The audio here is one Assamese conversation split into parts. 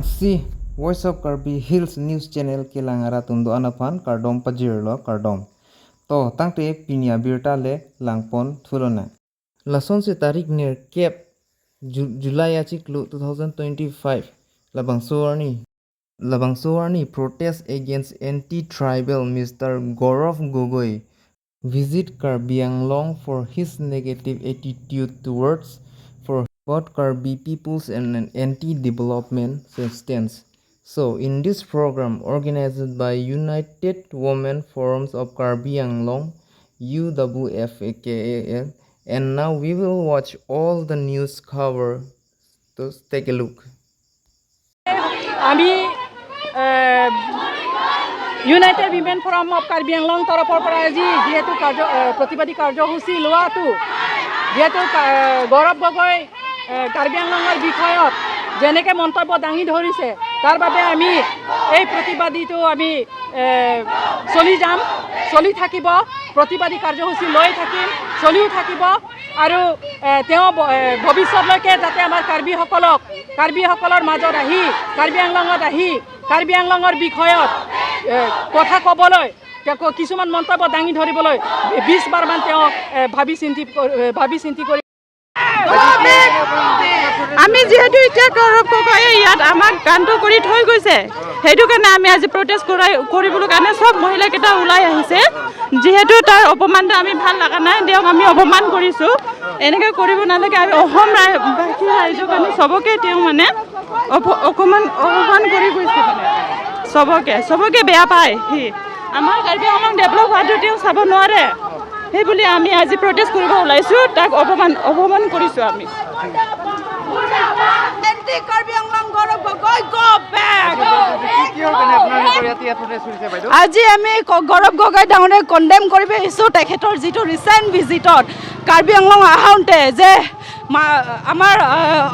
Si Voice of Karbi Hills News Channel ke langara tumdo anapan kardom pajirlo kardom. To tangte pinia birta le langpon thulona. Lason se tarik ner kep July achiklu 2025 labang suarni protest against anti-tribal Mr. Gaurav Gogoi visit Karbi Anglong for his negative attitude towards for both Karbi peoples and an anti-development stance. So in this program organized by United Women Forums of Karbi Anglong, UWFKAL, and now we will watch all the news cover. So take a look. আমি United women forum of Karbi Anglong তৰফৰ পৰা আজি যিহেতু প্ৰতিবাদী কাৰ্যসূচী লোৱাটো, যিহেতু গৌৰৱ গগৈ কাৰ্বি আংলঙৰ বিষয়ত যেনেকৈ মন্তব্য দাঙি ধৰিছে, তাৰ বাবে আমি এই প্ৰতিবাদীটো আমি চলি যাম, চলি থাকিব। প্ৰতিবাদী কাৰ্যসূচী লৈ থাকিম, চলিও থাকিব। আৰু তেওঁ ভৱিষ্যতলৈকে যাতে আমাৰ কাৰ্বিসকলৰ মাজত আহি, কাৰ্বি আংলঙত আহি কাৰ্বি আংলঙৰ বিষয়ত কথা ক'বলৈ, তেওঁ কিছুমান মন্তব্য দাঙি ধৰিবলৈ 20 বাৰমান তেওঁ ভাবি চিন্তি কৰি আমি যিহেতু এতিয়া গৌৰৱ গগৈয়ে ইয়াত আমাক গানটো কৰি থৈ গৈছে, সেইটো কাৰণে আমি আজি প্ৰটেষ্ট কৰিবলৈ কাৰণে চব মহিলাকেইটা ওলাই আহিছে। যিহেতু তাৰ অপমানটো আমি ভাল লগা নাই, তেওঁক আমি অপমান কৰিছোঁ। এনেকৈ কৰিব নালাগে। আমি অসম বাসী ৰাইজক, আমি চবকে তেওঁ মানে অকণমান অপমান কৰি গৈছে। মানে চবকে বেয়া পায় সি। আমাৰ কাৰ্বি আংলং ডেভেলপ হোৱাটো তেওঁ চাব নোৱাৰে। সেই বুলি আমি আজি প্ৰটেষ্ট কৰিব ওলাইছোঁ। তাক অপমান কৰিছোঁ আমি। Anti Karbi Anglong Gaurav Gogoi, go back! কিহৰ কাৰণে আপোনালোকৰ ইয়াত প্ৰটেষ্ট কৰিছে বাইদেউ? আজি আমি গৌৰৱ গগৈ ডাঙৰীয়াক কণ্ডেম কৰিব আহিছোঁ, তেখেতৰ যিটো ৰিচেণ্ট ভিজিটত কাৰ্বি আংলং আহোঁতে যে আমাৰ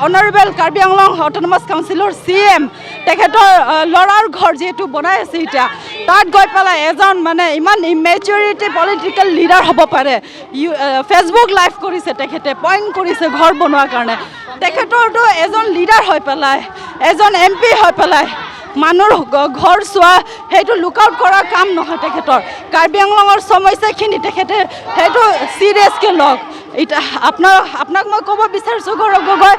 অনাৰেবল কাৰ্বি আংলং অট'নমাছ কাউন্সিলৰ চি এম, তেখেতৰ ল'ৰাৰ ঘৰ যিহেতু বনাই আছে এতিয়া, তাত গৈ পেলাই এজন মানে ইমান ইমেচিউৰিটি পলিটিকেল লিডাৰ হ'ব পাৰে? ইউ ফেচবুক লাইভ কৰিছে তেখেতে, পইণ্ট কৰিছে ঘৰ বনোৱাৰ কাৰণে। তেখেতৰতো এজন লিডাৰ হৈ পেলাই, এজন এম পি হৈ পেলাই মানুহৰ ঘৰ চোৱা, সেইটো লুক আউট কৰাৰ কাম নহয় তেখেতৰ। কাৰ্বি আংলঙৰ সমস্যাখিনি তেখেতে সেইটো চিৰিয়াছকৈ লওক। এতিয়া আপোনাক মই ক'ব বিচাৰিছোঁ, গৌৰৱ গগৈ,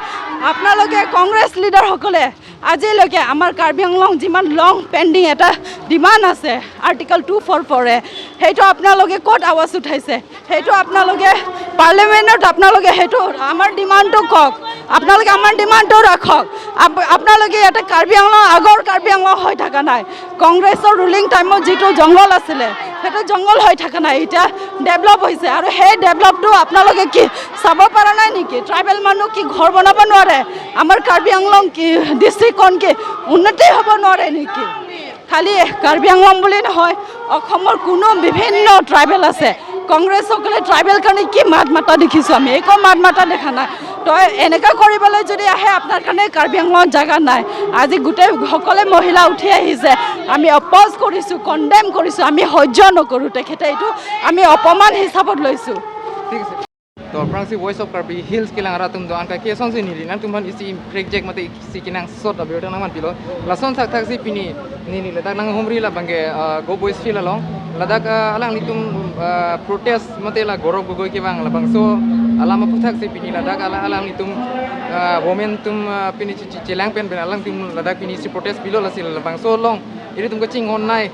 আপোনালোকে কংগ্ৰেছ লিডাৰসকলে আজিলৈকে আমাৰ কাৰ্বি আংলং যিমান লং পেণ্ডিং এটা ডিমাণ্ড আছে আৰ্টিকল 244-এ, সেইটো আপোনালোকে ক'ত আৱাজ উঠাইছে? সেইটো আপোনালোকে পাৰ্লিমেণ্টত আপোনালোকে সেইটো আমাৰ ডিমাণ্ডটো কওক। আপোনালোকে আমাৰ ডিমাণ্ডটো ৰাখক। আপোনালোকে ইয়াতে কাৰ্বি আংলং আগৰ কাৰ্বি আংলং হৈ থকা নাই। কংগ্ৰেছৰ ৰুলিং টাইমত যিটো জংঘল আছিলে, সেইটো জংঘল হৈ থকা নাই, এতিয়া ডেভেলপ হৈছে। আৰু সেই ডেভেলপটো আপোনালোকে কি চাব পৰা নাই নেকি? ট্ৰাইবেল মানুহ কি ঘৰ বনাব নোৱাৰে? আমাৰ কাৰ্বি আংলং কি ডিষ্ট্ৰিক্টখন কি উন্নতি হ'ব নোৱাৰে নেকি? খালি কাৰ্বি আংলং বুলি নহয়, অসমৰ কোনো বিভিন্ন ট্ৰাইবেল আছে। কংগ্ৰেছসকলে ট্ৰাইবেল কাৰণে কি মাত মাতা দেখিছোঁ আমি? একো মাত মাতা দেখা নাই। তই এনেকুৱা কৰিবলৈ যদি আহে, আপোনাৰ কাৰণে কাৰ্বি আংলঙত জেগা নাই। আজি গোটেই সকলে মহিলা উঠি আহিছে। আমি অপ'জ কৰিছোঁ, কণ্ডেম কৰিছোঁ। আমি সহ্য নকৰোঁ। তেখেতে এইটো আমি অপমান হিচাপত লৈছোঁ। ঠিক আছে। To prang si Voice of Karbi Hills kilang ratum do angka ke son si nili nang tumhan isi crack jack mate si kinang sot abir nang man pilo lason sak thak si pini nini ladak nang humri la bangge go boys feel along ladak alang litum protest mate la Gaurav Gogoi ke bang la bang so alama puthak si pini ladak ala alang litum women tum pini chilang pen pen alang tum ladak pini si protest pilo la si la bang so long iri tum ko ching on nai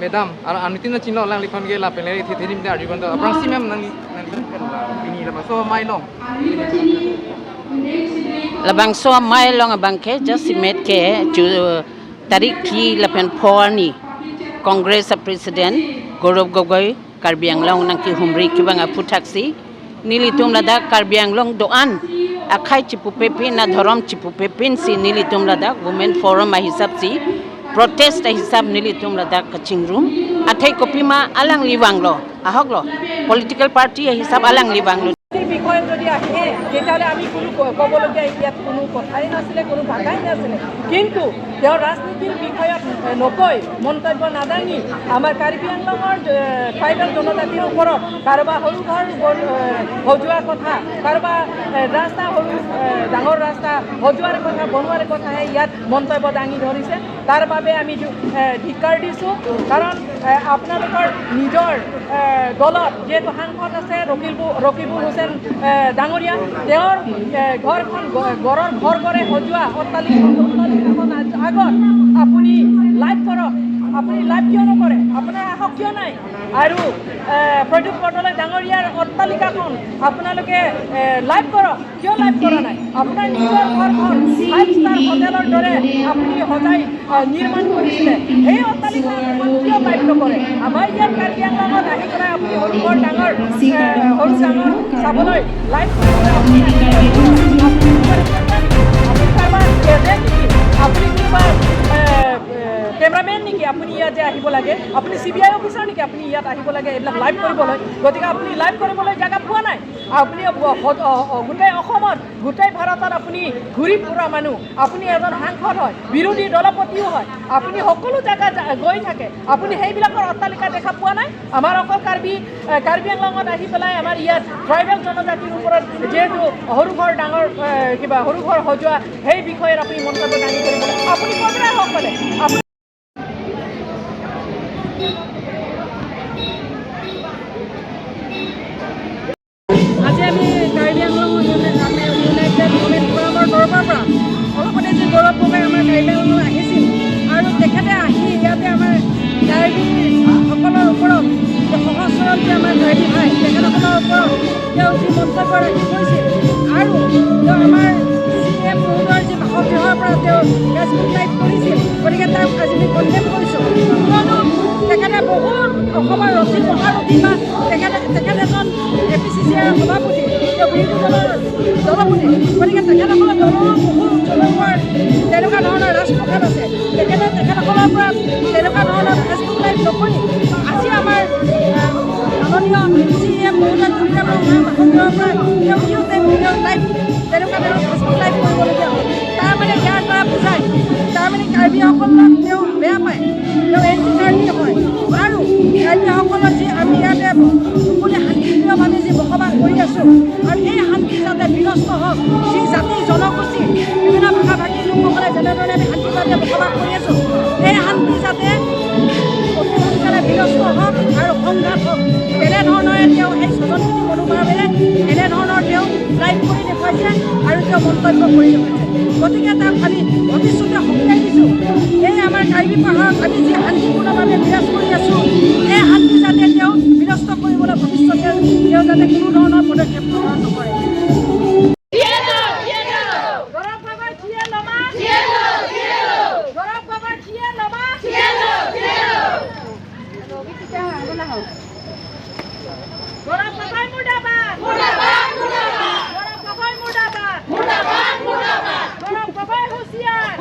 madam anitin na chino lang likhon ge la pen le thi thi de ari ban aprang si ma'am nang nang la pini la bang so mai long. Labang so mai long abang ke just met ke chu tarik thi lapen phorni Congress President Gaurav Gogoi Karbi Anglong nang ki humri ki bang aputhaksi nili tum lada Karbi Anglong doan akhai chipu pepin na dharam chipu pepin si nili tum lada women forum a hisab si protest a hisab nili tum lada kaching room athai kopi ma alang liwang lo ahok lo political party a hisab alang liwang lo. বিষয়ত যদি আহে, তেতিয়াহ'লে আমি কোনো ক'বলগীয়া ইয়াত কোনো কথাই নাছিলে, কোনো ভাষাই নাছিলে। কিন্তু তেওঁ ৰাজনীতিৰ বিষয়ত নকৈ, মন্তব্য নাদাঙি আমাৰ কাৰ্বি আংলঙৰ ট্ৰাইবেল জনজাতিৰ ওপৰত কাৰোবাৰ সৰু ঘৰ সজোৱা কথা, কাৰোবাৰ ৰাস্তা সৰু ডাঙৰ ৰাস্তা সজোৱাৰ কথা, বনোৱাৰ কথাহে ইয়াত মন্তব্য দাঙি ধৰিছে। তাৰ বাবে আমি ধিক্কাৰ দিছোঁ। কাৰণ আপোনালোকৰ নিজৰ দলত যিহেতু সাংসদ আছে ৰকিবুল হুছেইন ডাঙৰীয়া, তেওঁৰ ঘৰখন গড়ৰ ঘৰ ঘৰে সজোৱা অট্টালিকাখন আগত আপুনি লাইভ কৰক। আপুনি লাইভ কিয় নকৰে? আপোনাৰ সাহস কিয় নাই? আৰু প্ৰদ্যুৎ বৰদলৈ ডাঙৰীয়াৰ অট্টালিকাখন আপোনালোকে লাইভ কৰক, কিয় লাইভ কৰা নাই? আপোনাৰ নিজৰ ঘৰখন 5 ষ্টাৰ হোটেলৰ দৰে আপুনি সজাই নিৰ্মাণ কৰিছিলে, সেই অট্টালিকাখন কিয় লাইভ নকৰে? আমাৰ ইয়াত কাৰ্বি আংলঙত আহি পেলাই আপুনি সৰু ঘৰ ডাঙৰ সৰু ডাঙৰ চাবলৈ লাইভ কৰিবলৈ আপুনি কাৰোবাৰ এজেণ্ট নেকি? আপুনি কোনোবা কেমেৰামেন নেকি? আপুনি ইয়াত যে আহিব লাগে? আপুনি CBI officer নেকি? আপুনি ইয়াত আহিব লাগে এইবিলাক লাইভ কৰিবলৈ? গতিকে আপুনি লাইভ কৰিবলৈ জেগা পোৱা নাই। আপুনি গোটেই অসমত, গোটেই ভাৰতত আপুনি ঘূৰি ফুৰা মানুহ, আপুনি এজন সাংসদ হয়, বিৰোধী দলপতিও হয়, আপুনি সকলো জেগা গৈ থাকে, আপুনি সেইবিলাকৰ অট্টালিকা দেখা পোৱা নাই? আমাৰ অকল কাৰ্বি আংলঙত আহি পেলাই আমাৰ ইয়াত ট্ৰাইবেল জনজাতিৰ ওপৰত যিহেতু সৰু ঘৰ ডাঙৰ কিবা সৰু ঘৰ সজোৱা সেই বিষয়ত আপুনি মন্তব্য দাঙি ধৰিবলৈ আপুনি ক'ৰ পৰা সাহস পালে? আপুনি আজি আমি কাৰ্বি আংলং ইউনাইটেড উমেন ফ'ৰামৰ তৰফৰ পৰা অলপতে যি গৌৰৱ গগৈ আমাৰ কাৰ্বি আংলং আহিছিল আৰু তেখেতে আহি ইয়াতে আমাৰ কাৰ্বিসকলৰ ওপৰত, সহজ সৰল যে আমাৰ কাৰ্বি ভাই, তেখেতসকলৰ ওপৰত তেওঁ যি মন্তব্য ৰাখি গৈছিল আৰু তেওঁ আমাৰ CM মহোদয়ৰ যি বাসগৃহৰ পৰা তেওঁ ফেচবুক লাইভ কৰিছিল, গতিকে তেওঁক আজি আমি কণ্ডেম কৰিছোঁ। কিয়নো তেখেতে বহুত অসমৰ ৰথী মহাৰথী বা তেখেত এজন APCCৰ সভাপতি, তেওঁ বিৰোধী দলৰ দলপতি, গতিকে তেখেতসকলৰ দলৰো বহুত জনগণৰ তেনেকুৱা ধৰণৰ ৰাজপ্ৰসাদ আছে। তেখেতে তেখেতসকলৰ পৰা তেনেকুৱা ধৰণৰ ফেচবুক লাইভ নকৰি আজি আমাৰ মাননীয় CM মহোদয় তুলিৰাম বাসগৃহৰ পৰা তেওঁ কিয় তেওঁ লাইভ তেনেকুৱা ধৰণৰ ফেচবুক লাইভ কৰিবলগীয়া হ'ল? তাৰমানে ইয়াৰ পৰা বুজায়, তাৰমানে কাৰ্বিসকলক তেওঁ বেয়া পায়, তেওঁ এণ্টি কাৰ্বি হয়। আৰু কাৰ্বিসকলৰ যি আমি ইয়াতে সকলোৱে শান্তিপ্ৰিয়ভাৱে যি বসবাস কৰি আছোঁ আৰু এই শান্তি যাতে বিনষ্ট হওক, যি জাতি জনগোষ্ঠী বিভিন্ন ভাষা ভাষী লোকসকলে যেনেধৰণে আমি শান্তিভাৱে বসবাস কৰি আছোঁ, এই শান্তি যাতে অতি সোনকালে বিনষ্ট হওক আৰু সংঘাত হওক, তেনেধৰণেৰে তেওঁ সেই স্বজনপ্ৰীতি মনোভাৱেৰে এনেধৰণৰ তেওঁ লাইভ কৰি দেখুৱাইছে আৰু তেওঁ মন্তব্য কৰি দেখুৱাইছে। গতিকে তাক আমি ভৱিষ্যতে সকীয়াই দিছোঁ, এই আমাৰ কাৰ্বি পাহাৰত আমি যি শান্তিপূৰ্ণভাৱে বিৰাজ কৰি আছোঁ, এই শান্তি যাতে তেওঁ বিনষ্ট কৰিবলৈ ভৱিষ্যতে তেওঁ যাতে কোনো ধৰণৰ পদক্ষেপ গ্ৰহণ নকৰে। গৌৰৱ গগৈ থিয়ে লমা, গৌৰৱ গগৈ থিয়ে লমা, গৌৰৱ গগৈ মুৰ্দাবাদ, গৌৰৱ গগৈ মুৰ্দাবাদ, গৌৰৱ গগৈ হুঁচিয়াৰ,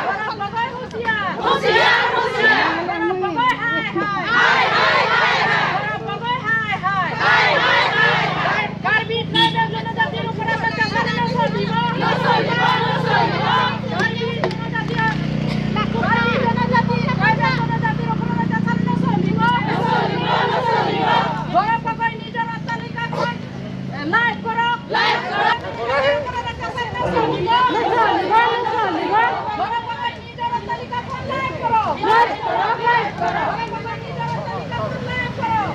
গৌৰৱ গগৈ হুঁচিয়াৰ, গৌৰৱ গগৈ হায় হায়, গৌৰৱ গগৈ হায় হায়। কাৰ্বি ট্ৰাইবেল জনজাতিৰ ওপৰত অত্যাচাৰ নচলিব, কাৰ্বি জনজাতিৰ, কাৰ্বি জনজাতি, ট্ৰাইবেল জনজাতিৰ ওপৰত অত্যাচাৰ নচলিব। গৌৰৱ গগৈ নিজৰ অট্টালিকাখন লাইভ কৰক, অত্যাচাৰ নচলিব। গৌৰৱ গগৈ নিজৰ অট্টালিকাখন লাইভ কৰক, গৌৰৱ গগৈ নিজৰ অট্টালিকাখন লাইভ কৰক,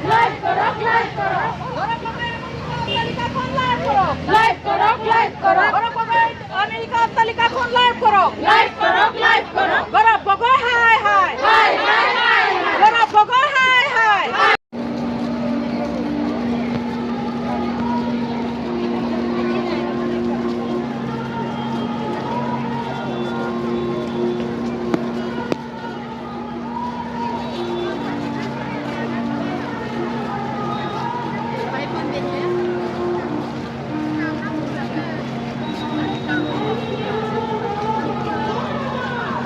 গৌৰৱ গগৈ অট্টালিকাখন লাইভ কৰক, গৌৰৱ গগৈ আমেৰিকা অট্টালিকাখন লাইভ কৰক। গৌৰৱ গগৈ হায় হায়, গৌৰৱ গগৈ হায় হায়।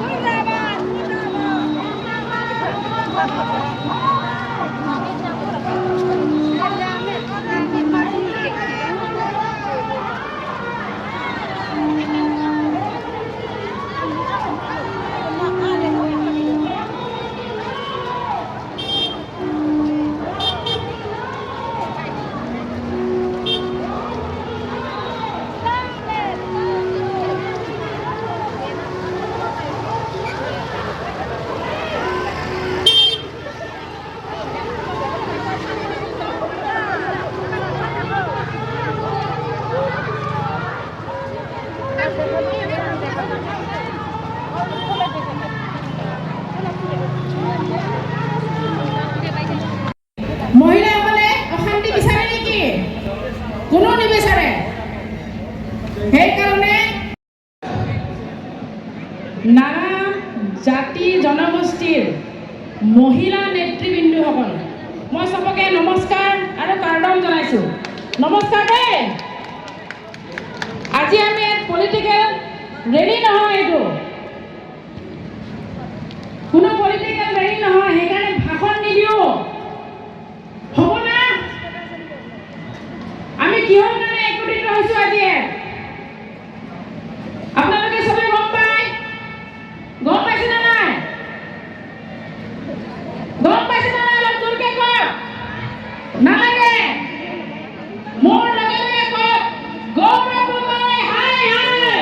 মুৰ্দাবাদ, মুৰ্দাবাদ। জনাইছোঁ। নমস্কাৰ দেই। আজি আমি ইয়াত পলিটিকেল ৰেলী নহয়, এইটো কোনো পলিটিকেল ৰেলী নহয়, সেইকাৰণে ভাষণ নিদিওঁ। হ'ব না? আমি কিহৰ কাৰণে একত্ৰিত হৈছোঁ আজি ইয়াত আপোনালোকে চবে গম পায়। গম পাইছে নে নাই? গম পাইছে নে নাই? অলপ জোৰকে কওক। নালাগে, মোৰ লগে লগে কওক, গৌৰৱ গগৈ হায় হায়!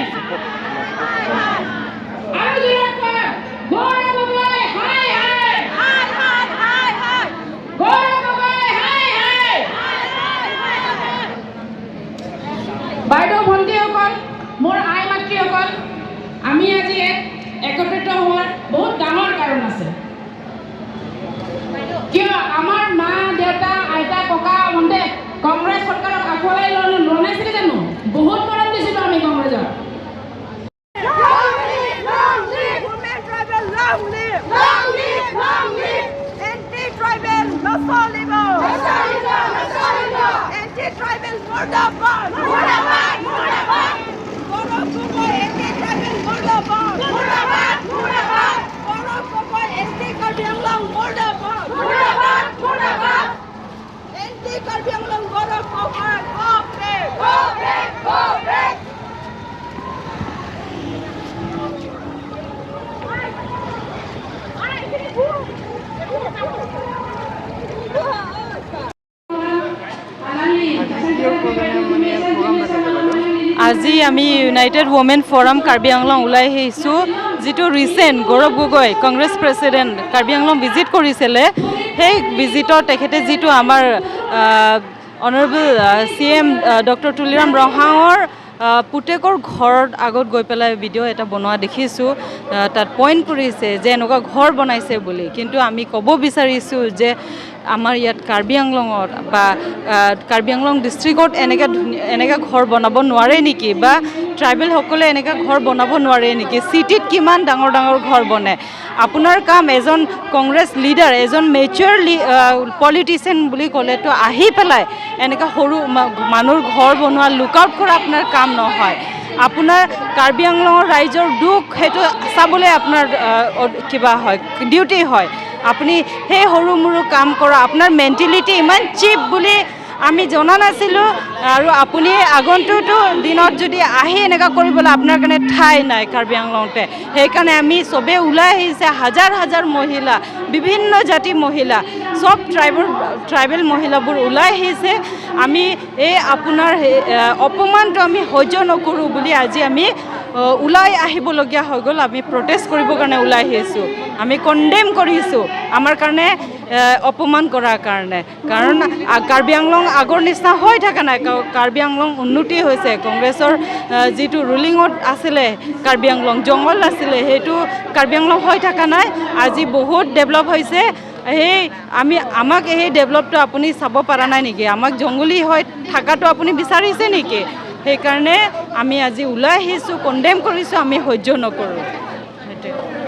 আৰু জোৰত কওক, গৌৰৱ গগৈ হায় হায়! গৌৰৱ গগৈ হায় হায়! বাইদেউ, ভণ্টিসকল, মোৰ আই মাতৃসকল, আমি আজি ইয়াত একত্ৰিত হোৱাৰ বহুত ডাঙৰ কাৰণ আছে। কিয় আমাৰ মা দেউতা আইতা ককা ভণ্টে কংগ্ৰেছ চৰকাৰক আঁকোৱালি লোৱা নাছিলে জানো? বহুত মৰম দিছিলোঁ আমি কংগ্ৰেছক। Long live, long live! Women tribal, long live! Long live, long live! Anti-tribal, নচলিব! নচলিব, নচলিব! Anti-tribal, মুৰ্দাবাদ! মুৰ্দাবাদ, মুৰ্দাবাদ! গৌৰৱ গগৈ anti-tribal, মুৰ্দাবাদ! মুৰ্দাবাদ, মুৰ্দাবাদ! গৌৰৱ গগৈ anti-Karbi Anglong, মুৰ্দাবাদ! মুৰ্দাবাদ, মুৰ্দাবাদ! Anti-Karbi Anglong, Gaurav Gogoi, go back! Go back, go back! আজি আমি United Women Forum Karbi Anglong ওলাই আহিছোঁ। যিটো recent Gaurav Gogoi, Congress president, Karbi Anglong visit কৰিছিলে, সেই ভিজিটত তেখেতে যিটো আমাৰ honourable C M doctor Tuliram Ronghang পুতেকৰ ঘৰত আগত গৈ পেলাই ভিডিঅ' এটা বনোৱা দেখিছোঁ, তাত পইণ্ট কৰিছে যে এনেকুৱা ঘৰ বনাইছে বুলি। কিন্তু আমি ক'ব বিচাৰিছোঁ যে আমাৰ ইয়াত কাৰ্বি আংলঙত বা কাৰ্বি আংলং ডিষ্ট্ৰিক্টত এনেকৈ ধুনীয়া এনেকৈ ঘৰ বনাব নোৱাৰে নেকি? বা ট্ৰাইবেলসকলে এনেকৈ ঘৰ বনাব নোৱাৰে নেকি? চিটিত কিমান ডাঙৰ ডাঙৰ ঘৰ বনে। আপোনাৰ কাম এজন কংগ্ৰেছ লিডাৰ, এজন মেচিয়ৰ পলিটিচিয়ান বুলি ক'লেতো আহি পেলাই এনেকৈ সৰু মানুহৰ ঘৰ বনোৱা লুক আউট কৰা আপোনাৰ কাম নহয়। আপোনাৰ কাৰ্বি আংলঙৰ ৰাইজৰ দুখ সেইটো চাবলৈ আপোনাৰ কিবা হয়, ডিউটি হয়। আপুনি সেই সৰু মৰু কাম কৰা আপোনাৰ মেণ্টেলিটি ইমান চিপ বুলি আমি জনা নাছিলোঁ। আৰু আপুনি আগন্তুকটো দিনত যদি আহি এনেকুৱা কৰিবলৈ, আপোনাৰ কাৰণে ঠাই নাই কাৰ্বি আংলঙতে। সেইকাৰণে আমি চবেই ওলাই আহিছে। হাজাৰ হাজাৰ মহিলা, বিভিন্ন জাতিৰ মহিলা, চব ট্ৰাইবেল মহিলাবোৰ ওলাই আহিছে। আমি এই আপোনাৰ অপমানটো আমি সহ্য নকৰোঁ বুলি আজি আমি ওলাই আহিবলগীয়া হৈ গ'ল। আমি প্ৰটেষ্ট কৰিবৰ কাৰণে ওলাই আহিছোঁ। আমি কণ্ডেম কৰিছোঁ আমাৰ কাৰণে অপমান কৰাৰ কাৰণে। কাৰণ কাৰ্বি আংলং আগৰ নিচিনা হৈ থকা নাই। কাৰ্বি আংলং উন্নতি হৈছে। কংগ্ৰেছৰ যিটো ৰুলিঙত আছিলে, কাৰ্বি আংলং জংঘল আছিলে, সেইটো কাৰ্বি আংলং হৈ থকা নাই। আজি বহুত ডেভেলপ হৈছে। সেই আমি আমাক সেই ডেভেলপটো আপুনি চাব পৰা নাই নেকি? আমাক জংঘলী হৈ থকাটো আপুনি বিচাৰিছে নেকি? সেইকাৰণে আমি আজি ওলাই আহিছোঁ, কণ্ডেম কৰিছোঁ, আমি সহ্য নকৰোঁ সেইটোৱে।